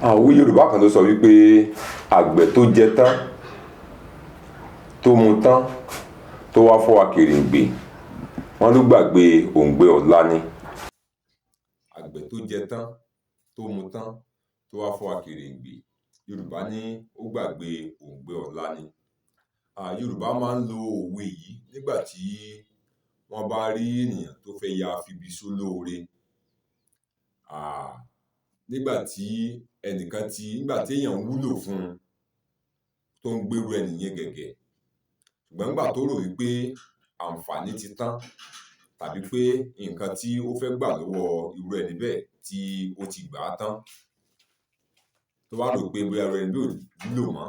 Àwọn Yorùbá kan ló sọ wípé àgbẹ̀ tó jẹ tán, tó mu tán, tó wá fọ́ akèrègbè, wọ́n ló gbàgbé òǹgbẹ ọ̀la ni. Àgbẹ̀ tó jẹ tán, tó mu tán, tó wá fọ́ akèrègbè, Yorùbá ní ó gbàgbé òǹgbẹ ọ̀la ni. Yorùbá máa ń lo òwe yìí nígbà tí wọ́n bá rí ènìyàn tó fẹ́ ya fibi sólóore. Nígbà tí ẹnìkan ti nígbà tí èèyàn wúlò fún un, tó ń gbérú ẹni yẹn gẹ̀gẹ̀, ṣùgbọ́n nígbà tó rò wípé àǹfààní ti tán tàbí pé nǹkan tí ó fẹ́ gbà lọ́wọ́ irú ẹni bẹ́ẹ̀ tí ó ti gbà á tán, tó wá rò pé bóyá irú ẹni bẹ́ẹ̀ ò wúlò mọ́,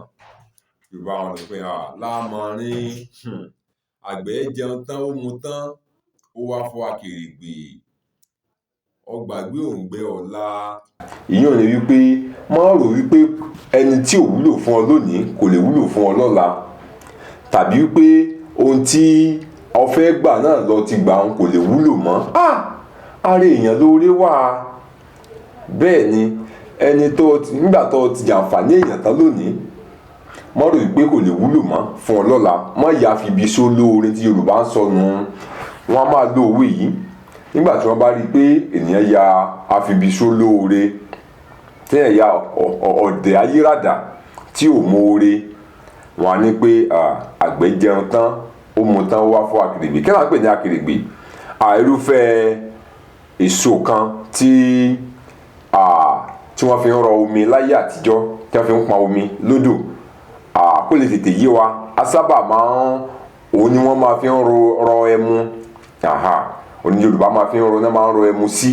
Yorùbá wọn rò pé lámọrin, àgbẹ̀ jẹun tán, ó mu tán, ó wá fọ́ akèrègbè, ó gbàgbé òǹgbẹ ọ̀la. Ìyẹn ni wípé má rò wípé ẹni tí ò wúlò fún ọ lónìí kò lè wúlò fún ọ lọ́la, tàbí wípé ohun tí o fẹ́ gbà náà lọ ti gbà òun kò lè wúlò mọ́. Ara èèyàn lóore wà. Bẹ́ẹ̀ ni ẹni tó nígbà tó ti jàǹfààní èèyàn tán lónìí, má rò wípé kò lè wúlò mọ́ fún ọ lọ́la. Má ya fibi sólóore tí Yorùbá ń sọ nù. Wọ́n á máa lo òwe yìí nígbà tí wọ́n bá rí i pé ènìyàn ya afibisólóore, tí èèyàn ya ọ̀dẹ̀ ayírádà tí ò mọ̀ọ́re. Wọ́n á ní pé àgbẹ̀ jẹun tán, ó mu tán, ó wá fọ́ akèrègbè. Kí là ń pè ní akèrègbè? Irúfẹ́ èso kan tí wọ́n fi ń rọ omi láyé àtijọ́, tí wọ́n fi ń pọn omi lódò. Kó lè tètè yé wa, a sábà máa ń òun ni wọ́n máa fi ń rọ ẹmu. Òní Yorùbá máa fi ń rọ náà, máa ń rọ ẹmu sí.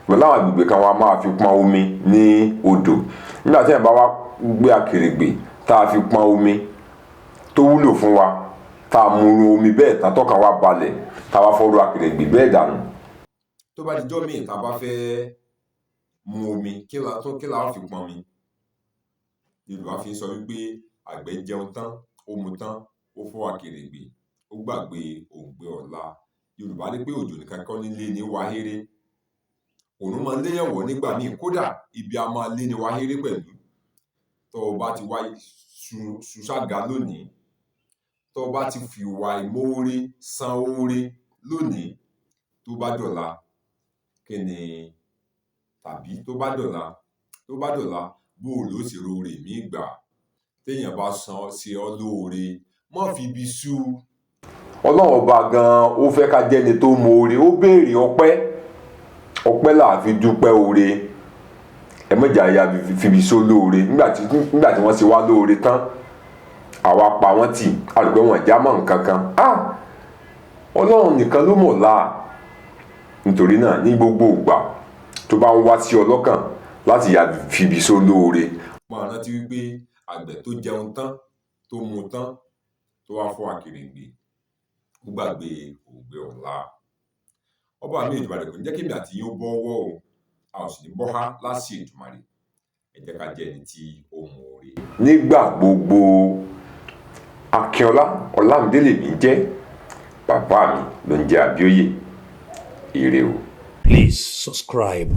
Ṣùgbọ́n láwọn agbègbè kan, wọn a máa fi pọn omi ní odò. Nígbà tí èèyàn bá wá gbé akèrègbè tá a fi pọn omi tó wúlò fún wa, tá a mu omi bẹ́ẹ̀ tán, tọ́kàn wa balẹ̀, tá a wá fọ́rú akèrègbè bẹ́ẹ̀ dànù. Tó bá dijọ́ míì tá a bá fẹ́ mu omi, kí la tó kí la ó fi pọn omi? Yorùbá fi ń sọ wípé àgbẹ̀ jẹun tán, ó mu tán, ó fọ́ akèrègbè, ó gbàgbé òǹgbẹ ọ̀la. Yorùbá ní pé òjò nìkan kọ́ ní lé ní wahéré. Òòrùn máa ń léyàn wọ̀ nígbà míì, kódà ibi a máa lé ní wahéré pẹ̀lú. Tó o bá ti wá ṣùṣàgà lónìí, tó o bá ti fi ìwà ìmoore san oore lónìí, tó bá dọ̀la, kí ni tàbí tó bá dọ̀la, bó o ló ṣe roore míì gbà? Téèyàn bá san ṣe ọ́ lóore, má fi ibi sú. Ọlọ́run ọba gan-an ó fẹ́ ká jẹ́ni tó mọ̀ọ́re. Ó béèrè ọpẹ́, ọpẹ́ là á fi dúpẹ́ oore. Ẹ mọ̀jà ya fibi só lóore. Nígbà tí wọ́n ṣe wá lóore tán, àwa pa wọ́n tì, a rò pé wọ́n já mọ́ nǹkan kan. Ọlọ́run nìkan ló mọ̀ láà. Nítorí náà, ní gbogbo ìgbà tó bá ń wá sí ọ lọ́kàn láti ya fibi só lóore, máa rántí wípé àgbẹ̀ tó jẹun tán, tó mu tán, tó wá fọ́ akèrègbè, ó gbàgbé òǹgbẹ ọ̀la. Ọba mi Èdùmàrè kò ní jẹ́ kí èmi àti yín ó bọ́ ọwọ́ o, a ò sì ní bọ́ há láṣẹ Èdùmàrè. Ẹ jẹ́ ká jẹ́ ẹni tí ó mọ̀ọ́re nígbà gbogbo. Akínọlá Ọlámídé lèmi ń jẹ́, bàbá mi ló ń jẹ́ Abíóyè. Ire o. Please subscribe.